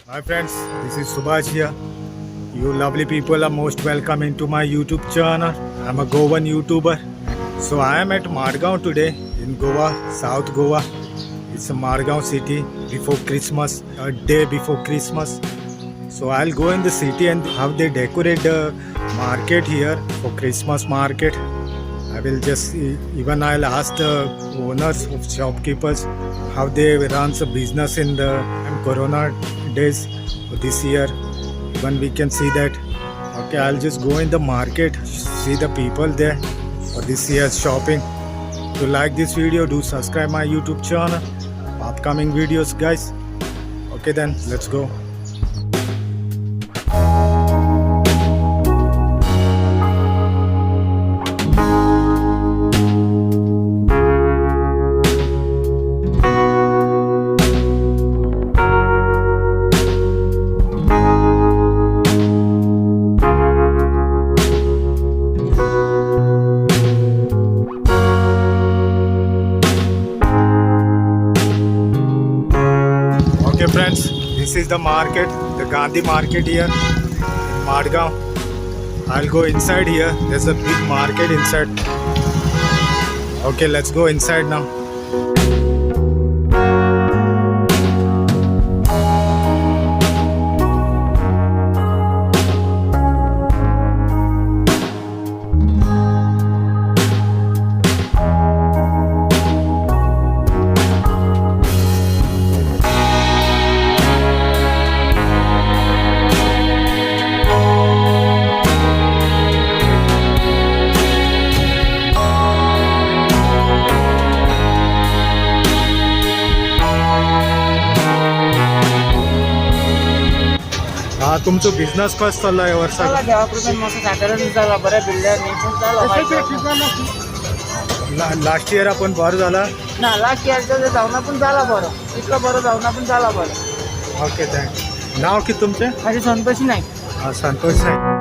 Hi friends, this is Subhash here. You lovely people are most welcome into my YouTube channel. I'm a Goan YouTuber. So I am at Margao today in Goa, South Goa. It's a Margao city before Christmas, a day before Christmas. So I'll go in the city and how they decorate the market here for Christmas market. I will just even I'll ask the owners of shopkeepers how they runs a business in the Corona days this year. Even we can see that. Okay, I'll just go in the market, see the people there for this year's shopping. If you like this video, do subscribe my YouTube channel. Upcoming videos, guys. Okay, then let's go. Okay friends, this is the market, the Gandhi market here in Madgaon. I'll go inside here. There's a big market inside. Okay, let's go inside now. हा तुमचो business कसो चल्ला ह्या वर्साक? चला देवा कृपेन मस्त साकारण जाला बऱ्या बिल्ड्यांनी पण जाला. लास्ट इयर आपण बरो जाला. ना, लास्ट इयरचा जावना पण झाला बरं, इतकं बरं जावना पण झाला बरं. Okay, thank. नाव किती तुमचे? माझे संतोष नाही. हा, संतोष साहेब.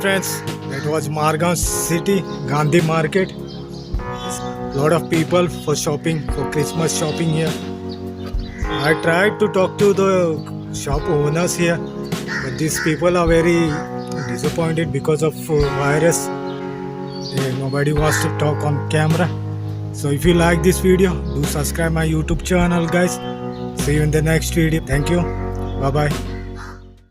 Friends, that was Margao city, Gandhi market. Lot of people for shopping, for Christmas shopping here. I tried to talk to the shop owners here, but these people are very disappointed because of virus. Nobody wants to talk on camera. So if you like this video, do subscribe my YouTube channel, guys. See you in the next video. Thank you. Bye bye.